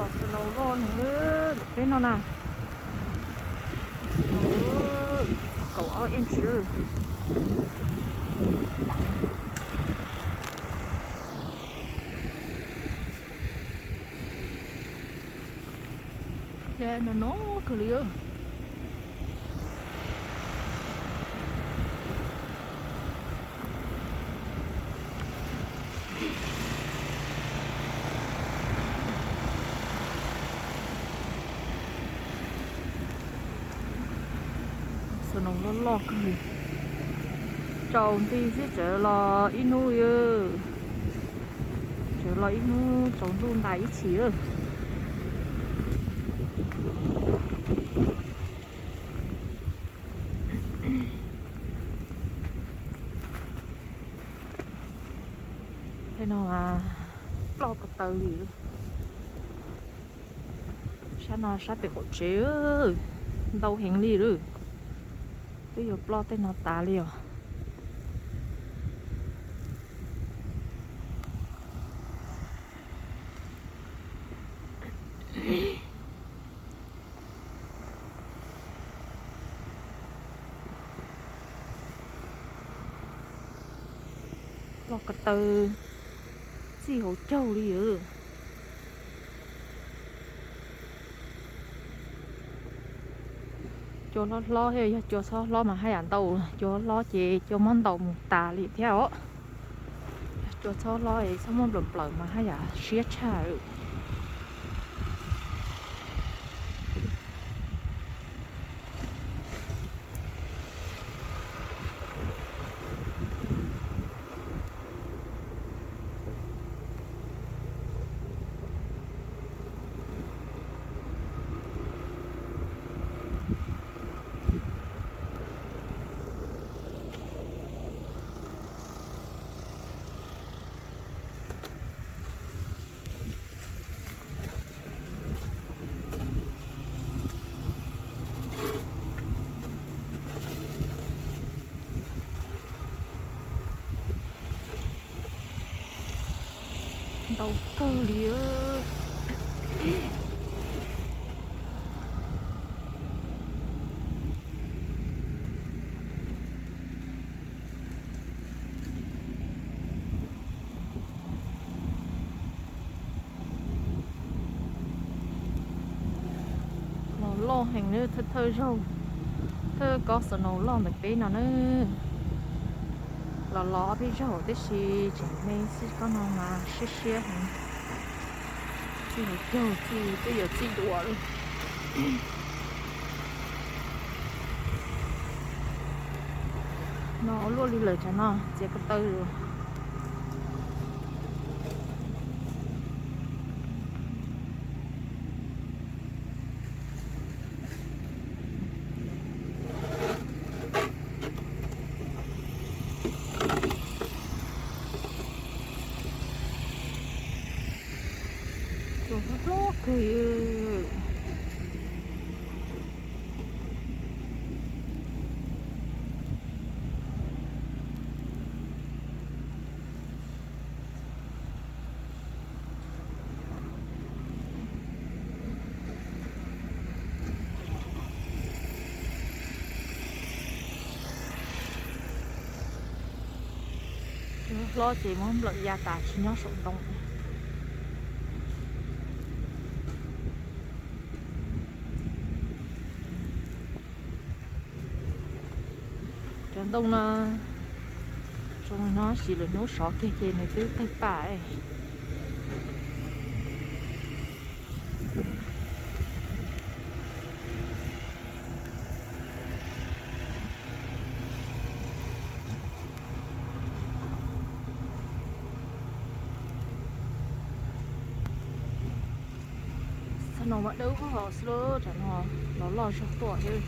Snow loj heev li, peb no na. Kaum ob inch. Ces no no kawg li. Snow loj loj kawg li. Tsaus nti xwb tseem los ib hnub, tseem los ib hnub tsaus ntuj ntais ib chim. Tej no mas ploj ko taw li. Sab no sab pem qaum tsev ntau heev li lawm. Twb yuav ploj tej no tas li os. Ploj ko taw txij hauv caug li os. Cua hlob hlob thiab, yog cua txhob hlob mas haj yam ntau, cua hlob ces cua muab ntaus mus tas li thiab os. Yog cua txhob hlob es txhob muab nplaws nplaws mas haj yam siab tshaj. Ntau kawg li. Los loj heev, thawj thawj zaug, thawj kob snow loj ntawm peb no na. Los los ob peb zaug tib si, tseem me xwb, kob no mas siab siab heev. Txij hauv caug txij twb yuav txij duav li. No ua luaj li lawm, tsam no txiav ko taw lawm. Cua hlob hlob kawg. Cua hlob ces muab nplawm ya tas tsis nyob saum ntoo. Cov ntoo no zoo no tab sis lwm hnub sov kiag ces nws twb tawg paj. Txog no mas dawb vog xwb, tsam no los loj zog tuaj thiab.